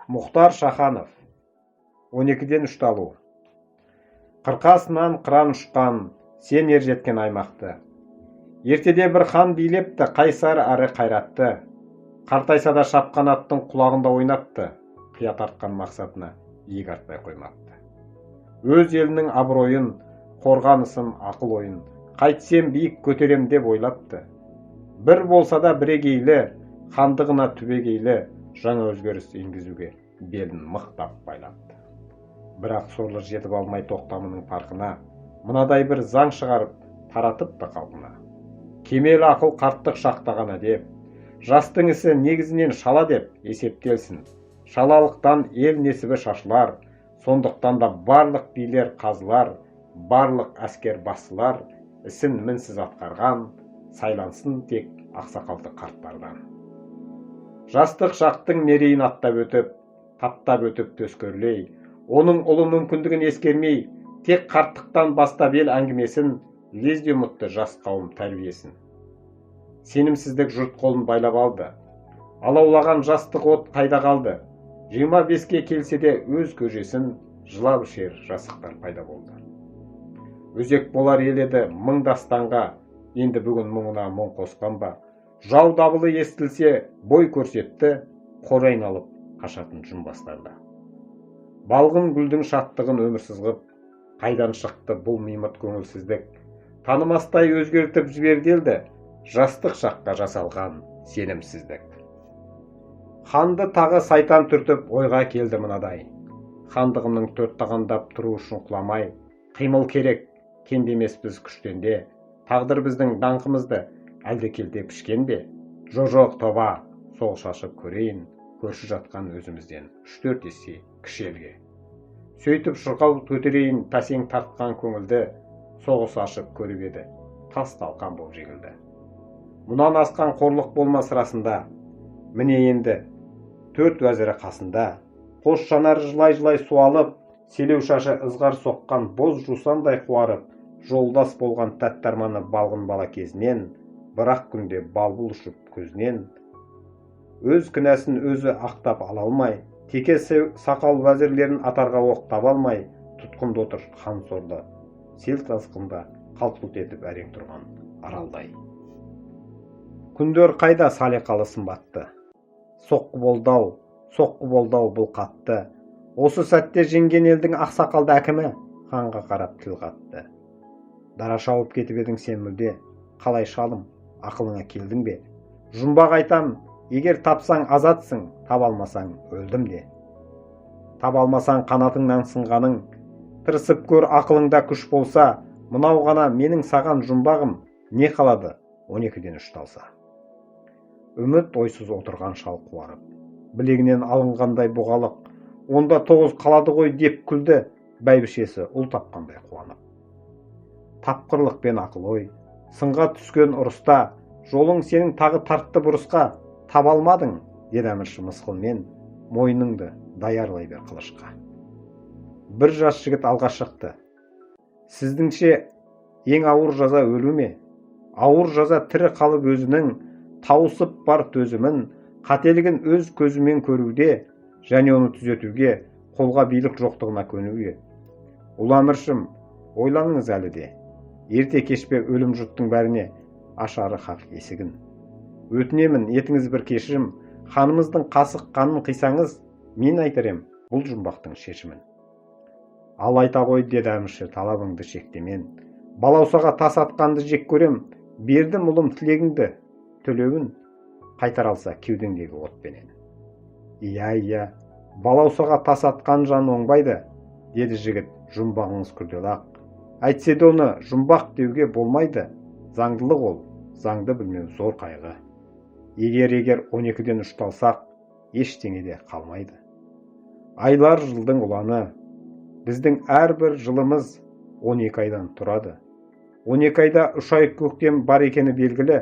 Мұхтар Шаханов. 12-ден үш алу. Қырқасынан қыран ұшқан, сен ержеткен аймақты. Ертеде бір хан билепті, қайсар әрі қайратты. Қартайса да шапқан аттың құлағында ойнапты, қия тартқан мақсатына иек артпай қоймапты. Өз елінің абыройын, қорғанысын, ақыл ойын қайтсем биік көтерем деп ойлапты. Бір болса да бірегейлі, хандығына түбегейлі жаңа өзгеріс енгізуге белін мықтап байлапты. Бірақ сорлы жетіп алмай тоқтамының парқына, мынадай бір заң шығарып таратыпты халқына. Кемел ақыл қарттық шақта ғана деп, жастың ісі негізінен шала деп есептелсін. Шалалықтан ел несібі шашылар, сондықтан да барлық билер, қазылар, барлық әскер басшылар ісін мінсіз атқарған, сайлансын тек ақсақалды қарттардан. Жастық шақтың мерейін аттап өтіп, таптап өтіп төскерлей, оның ұлы мүмкіндігін ескермей, тек қарттықтан бастап ел әңгімесін, лезде ұмытты жас қауым тәрбиесін. Сенімсіздік жұрт қолын байлап алды. Алаулаған жастық от қайда қалды? 25-ке келсе де өз көжесін жылап ішер жасықтар пайда болды. Өзек болар ел еді мың дастанға, енді бүгін мұңына мұң қосқан ба? Жау дабылы естілсе, бой көрсетті, қор айналып қашатын жұмбастарда. Балғын гүлдің шаттығын өмірсіз ғып, қайдан шықты бұл мимырт көңілсіздік? Танымастай өзгертіп жіберді елді, жастық шаққа жасалған сенімсіздік. Ханды тағы сайтан түртіп ойға келді мынадай. Хандығымның төрт тағандап тұру үшін құламай, қимыл керек, кенде емеспіз күштен де, тағдыр біздің даңқымызды әлде келте пішкен бе? Жо-жоқ, тоба, соғыс ашып көрейін, көрші жатқан өзімізден 3-4 есе кіші елге. Сөйтіп шырқау көтерейін пәсең тартқан көңілді, соғыс ашып көріп еді, тас талқан боп жегілді. Мұнан асқан қорлық болмас расында, міне енді төрт уәзірі қасында, қос жанары жылай-жылай суалып, селеу шашы ызғар соққан боз жусандай қуарып, жолдас болған тәтті арманы балғын бала кезінен, бірақ күнде балбұл ұшып көзінен, өз кінәсін өзі ақтап ала алмай, теке сақал уәзірлерін атарға оқ таба алмай, тұтқында отыр хан сорлы, сел тасқында қалт-құлт етіп әрең тұрған аралдай. Күндер қайда салиқалы сымбатты, соққы болды-ау, соққы болды-ау бұл қатты. Осы сәтте жеңген елдің ақсақалды әкімі ханға қарап тіл қатты. Дара шауып кетіп едің сен мүлде, қалай шалым, ақылыңа келдің бе? Жұмбақ айтам, егер тапсаң азатсың, таба алмасаң өлдім де. Таба алмасаң қанатыңнан сынғаның, тырысып көр ақылыңда күш болса, мынау ғана менің саған жұмбағым, не қалады 12-ден үш талса. Үміт ойсыз отырған шал қуарып, білегінен алынғандай бұғалық, онда 9 қалады ғой деп күлді, бәйбішесі ұл тапқандай қуанып. Тапқырлық пен ақыл ой, сынға түскен ұрыста, жолың сенің тағы тартты бұрысқа, таба алмадың, деді әмірші мысқылмен, мойныңды даярлай бер қылышқа. Бір жас жігіт алға шықты. Сіздіңше ең ауыр жаза өлу ме? Ауыр жаза тірі қалып өзінің, тауысып бар төзімін, қателігін өз көзімен көруде, және оны түзетуге, қолға билік жоқтығына көнуге. Ұлы әміршім, ойланыңыз әлі де, ерте кешпе өлім жұрттың бәріне ашары хақ есігін. Өтінемін, етіңіз бір кешірім, ханымыздың қасық қанын қисаңыз, мен айтар ем бұл жұмбақтың шешімін. Ал айта қой, деді әмірші, талабыңды шектемен. Балаусаға тас атқанды жек көрем, бердім ұлым тілегіңді, төлеуін қайтара алса кеудеңдегі отпенен. Иә, иә, балаусаға тас атқан жан оңбайды, деді жігіт, жұмбағыңыз күрделі-ақ. Әйтсе де оны жұмбақ деуге болмайды, заңдылық ол, заңды білмеу зор қайғы. Егер 12-ден үш талсақ, ештеңе де қалмайды. Айлар жылдың ұланы, біздің әрбір жылымыз 12 айдан тұрады. 12 айда 3 ай көктем бар екені белгілі,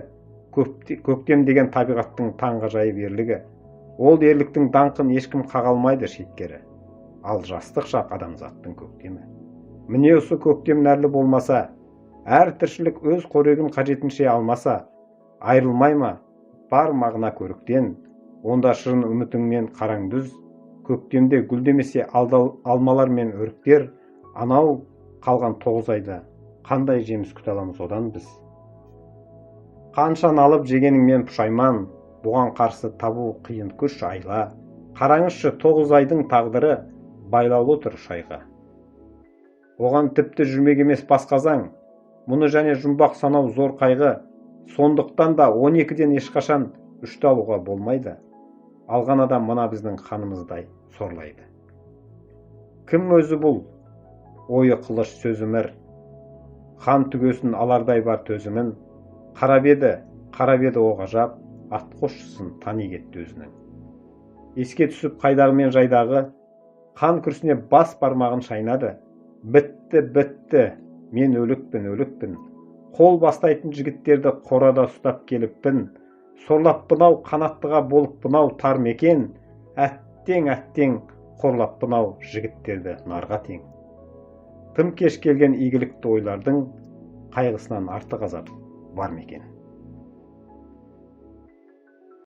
көктем деген табиғаттың таңғажайып ерлігі. Ол ерліктің даңқын ешкім қаға алмайды шеткері. Ал жастық шақ адамзаттың көктемі. Міне осы көктем нәрлі болмаса, әр тіршілік өз қорегін қажетінше алмаса, айырылмай ма бар мағына көріктен, онда шырын үмітіңмен қараң дүз, Көктемде гүлдемесе алмалар мен өріктер, анау қалған 9 айда қандай жеміс күте аламыз одан біз? Қанша налып жегеніңмен пұшайман, бұған қарсы табу қиын күш айла. Қараңызшы, 9 айдың тағдыры байлаулы тұр үш айға. Оған тіпті жүрмек емес басқа заң, мұны және жұмбақ санау зор қайғы. Сондықтан да 12-ден ешқашан 3-ті алуға болмайды. Алған адам мына біздің ханымыздай сорлайды. Кім өзі бұл? Ойы қылыш, сөзі мір. Хан түгесін алардай бар төзімін. Қарап еді, қарап еді о ғажап, атқосшысын тани кетті өзінің. Еске түсіп қайдағы мен жайдағы, хан күрсіне бас бармағын шайнады. Бітті, бітті, мен өлікпін, өлікпін. Қол бастайтын жігіттерді қорада ұстап келіппін. Сорлаппын-ау, қанаттыға болыппын-ау тар мекен. Әттең, әттең, қорлаппын-ау жігіттерді нарға тең. Тым кеш келген игілікті ойлардың қайғысынан артық азап бар ма екен?